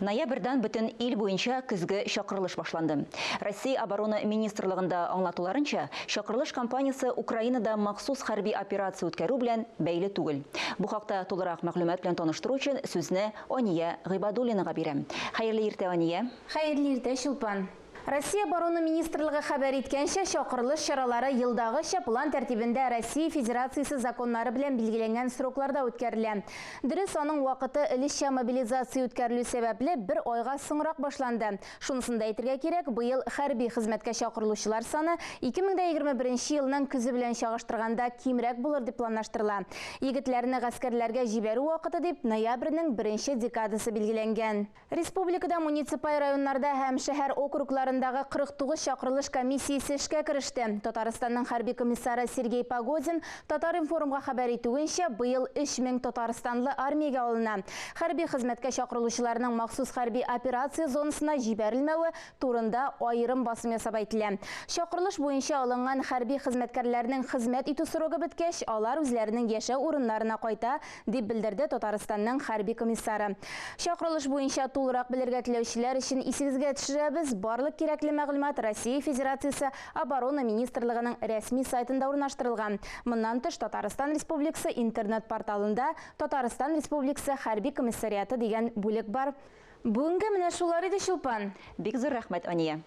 Ноябрьдән бөтен ил буенча көзге чакырылыш башланды. Россия Оборона министрлыгында аңлатуларынча, чакырылыш кампаниясе Украинада махсус хәрби операция үткәрү белән бәйле түгел. Бу хакта тулырак мәгълүмат белән таныштыру өчен сүзне Ания Гыйбадуллинага бирәм. Хәерле иртә, Ания! Хәерле иртә, Чулпан! Россия Оборона министрлыгы хәбәр иткәнчә, чакырылыш чаралары елдагыча план тәртибендә Россия Федерациясе законнары белән билгеләнгән срокларда үткәрелә. Дөрес, аның вакыты өлешчә мобилизация үткәрелү сәбәпле бер айга соңрак башланды. Шунысын да әйтергә кирәк, быел хәрби хезмәткә чакырылучылар саны 2021 елның көзе белән чагыштырганда кимрәк булыр дип планлаштырыла. Егетләрне гаскәрләргә җибәрү вакыты дип ноябрьнең беренче декадасы билгеләнгән. Республикада муниципаль районнарда һәм шәһәр округларындагы 49 чакырылыш комиссиясе эшкә кереште. Татарстанның хәрби комиссары Сергей Погодин Татар-информга хәбәр итүенчә, быел 3000 татарстанлы армиягә алына. Хәрби хезмәткә чакырылучыларның махсус хәрби операция зонасына җибәрелмәве турында аерым басым ясап әйтелә. Чакырылыш буенча алынган хәрби хезмәткәрләрнең хезмәт итү срогы беткәч, алар үзләренең яшәү урыннарына кайта, дип белдерде Татарстанның хәрби комиссары. Чакырылыш буенча тулырак белергә теләүчеләр өчен исегезгә төшерәбез, барлык кирәкле мәгълүмат Россия Федерациясе Оборона министрлыгының рәсми сайтында урнаштырылган. Моннан тыш, Татарстан Республикасы интернет-порталында Татарстан Республикасы хәрби комиссариаты дигән бүлек бар. Бүгенгә менә шулар иде, Чулпан. Бик зур рәхмәт, Ания.